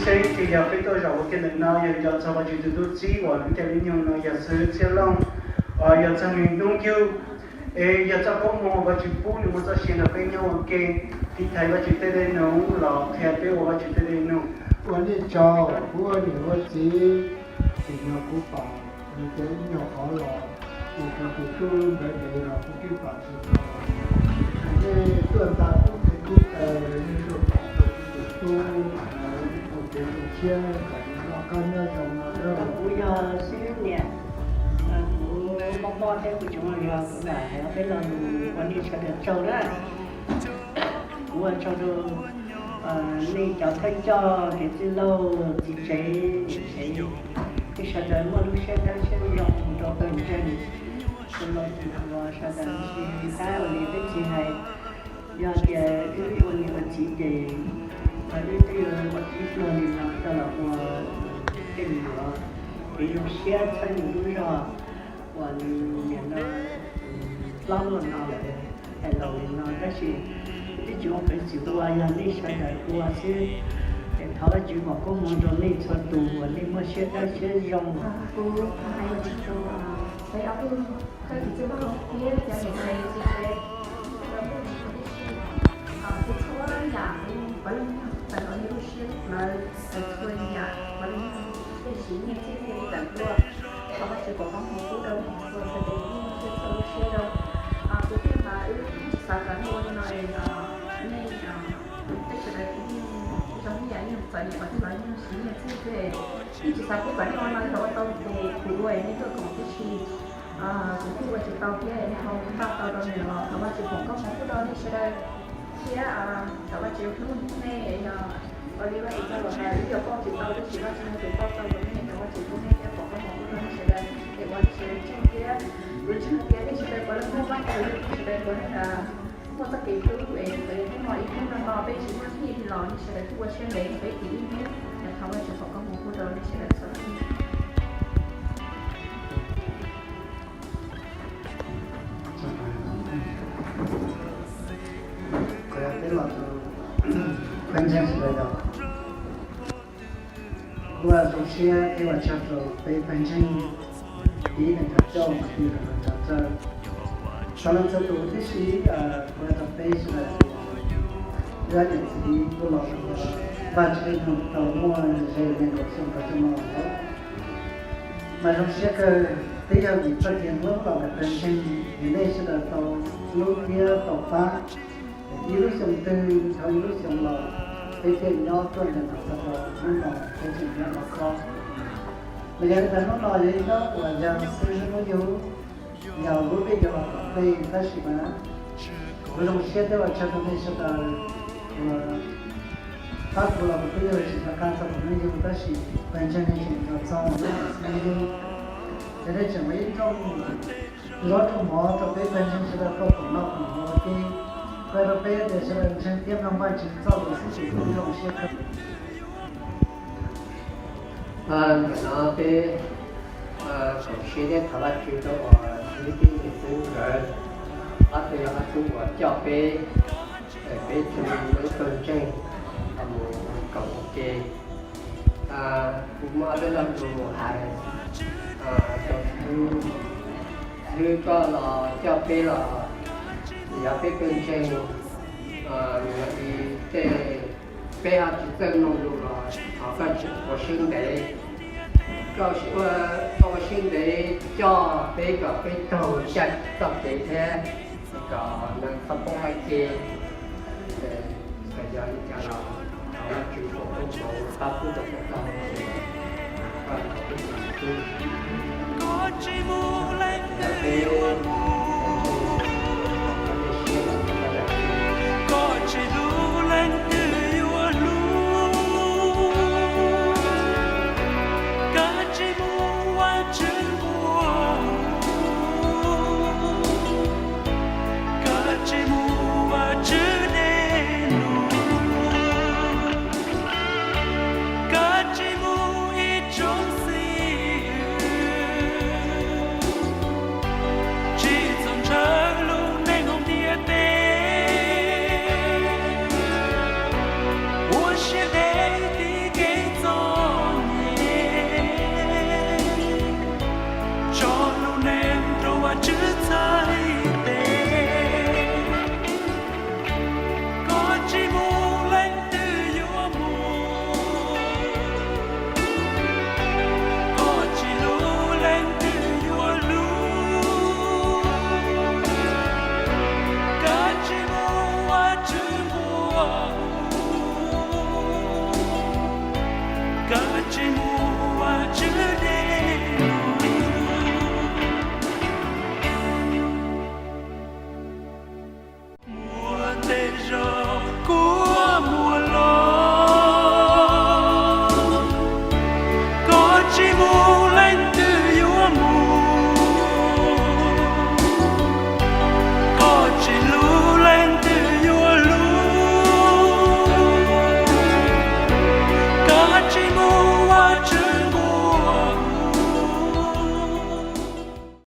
Tsis yog peb tuaj zaum ua ke ntawm no, yog nco txog Vajtswv tus tub txib uas lub caij lub nyoog no yog xib hwb Txhiaj Looj, yog txog nws hnub yug, es yog txoj koob hmoov uas Vajtswv pub nws muaj txoj sia nrog peb nyob ua ke, tiv thaiv Vajtswv tej dej num los qhia peb ua Vajtswv tej dej num. Ua nej tsaug, kuv ua niam ua txiv, tsim nyog kuv pom nws cov ib nyuag qhov los, kuv tus tub nkawd dev los kuv twb pom tsis tau. Nej tuaj nta kuv tus tub taw, nej tuaj pom kuv tus tub, kuv tus tub siab kom nws noj qab nyob zoo no. Kuv yog xib hwb niam, kuv poj poj thiab kuv tseem yog kuv lam hais peb lo lus ua nej sawv daws tsaug na. Kuv ua tsaug rau nej cov thawj coj, kev txwj laug, txiv tsev, niam tsev, nej sawv daws muaj lub siab dawb siab zoo rau pawg ntseeg. Tus los tus los sawv daws tsis tab ua li peb txiv hais, yog tias wb ua niam ua txiv ces wb twb yuav ua tib pluag li no coj los ua tej me nyuam kev zoo siab txhawb nws lub zog uas nws niam no plaub luaj no lawm, hais laus li no tab sis twb tsis ua peev xwm ua, yog nej sawv daws ua xwb. Es thov Vajtswv foom koob hmoov rau nej txhua tus uas nej muaj siab dawb siab zoo. Kuv hais ua tsaug rau peb ob tug thawj txiv txwj laug thiab cov niam txiv txiv tsev, sawv daws muaj txhua txhua yam kuv puav leej txais tau nej lub siab lub plawv, txhua yam puav leej tej siv nyiaj txiag thiaj li tawm tuaj. Thov Vajtswv foom koob hmoov pub rau nej txhua txhua tus, nej muaj txhua lub siab zoo. Kuv thiaj mas wb xav kom nej ua li no es nej tej sawv daws kuj zoo ib yam, nej txom nyem qhov twg los nej siv nyiaj txiag thiab, nej tsis xav pub kom nej ua no los ua tau ces kuv ua es nej tuaj koom tib si. Kuv thiaj ua tsis tau thiab nej ho npaj tau rau nws los thov Vajtswv foom koob hmoov pub rau nej sawv daws thiab thov Vajtswv hlub nej. Yog ua li Vajtswv txoj lus hais, wb yuav pauj tsis tau tab sis Vajtswv yog tus pauj tau rau nej, thov Vajtswv hlub nej thiab foom koob hmoov pub rau nej sawv daws es ua nej sawv daws tsaug thiab. Kuv ntseeg tias nej sawv daws puav leej muaj Vajtswv, nej sawv daws puav leej muaj txoj kev hlub es txawm yog hnub no ib hnub no no peb tsis muaj nyiaj li los nej sawv daws kuj ua siab ntev peb kis ib hnub, thov Vajtswv foom koob hmoov pub rau nej sawv daws txhua tus. Kuv peb los tus pheej ntseeg sawv daws, kuv zoo siab thiab ua tsaug rau peb pheej ntseeg ib neeg cov coj mas tij rau cov txawj, sawv daws txhua tus tib si. Kuv rau peb sawv daws tus, wb niam txiv kuj los Vajtswv hnub tau muaj ze nees nkaum xyoo rau xyoo no los, mas zoo siab kawg. Twb yog vim txoj kev hlub los ntawm pawg ntseeg es nej sawv daws tau hlub thiab tau pab. Ib lub xyoo twg dhau ib lub xyoo los, peb thiaj nyob tuaj ntawm no txog rau hnub no peb tseem nyob khov kho. Mas yog li ntawd hnub no yog ib hnub uas yog xib hwb hnub yug, yog lub caij yug los tom ntej tab sis mas kuv zoo siab thiab ua tsaug rau nej sawv daws uas pab kuv los kuv twb yug tsis nco qab txog tus hnub yug tab sis pawg ntseeg nej tseem nco txog hnub yug, ces nej tseem ua ib rooj zov rooj mov rau peb pawg ntseeg sawv daws tau koom noj koom haus ua ke. Qhia rau peb tias sawv daws ntseeg thiab mloog Vajtswv txoj lus xwb ces kuv zoo siab kawg. Ntawm no peb koom siab thiab thov Vajtswv rau uas xib hwb Tub Ntxawg Xwb nkawd, ob tug yog ob tug uas coj peb, peb txhua tus pawg ntseeg mus koom ua ke. Kuv muab ob peb lo lus hais rau xib hwb, koj los coj peb los yog peb pawg ntseeg, yog li tej peb ho tsis txawj mloog lus los thov koj ua siab ntev, koj ua siab ntev coj peb kom peb taug ncaj txoj kev thiab kom neeg txhob poob qab ke. Txawm yog li cas los thov Vajtswv foom koob hmoov pab pub rau koj txoj hauj lwm. Peb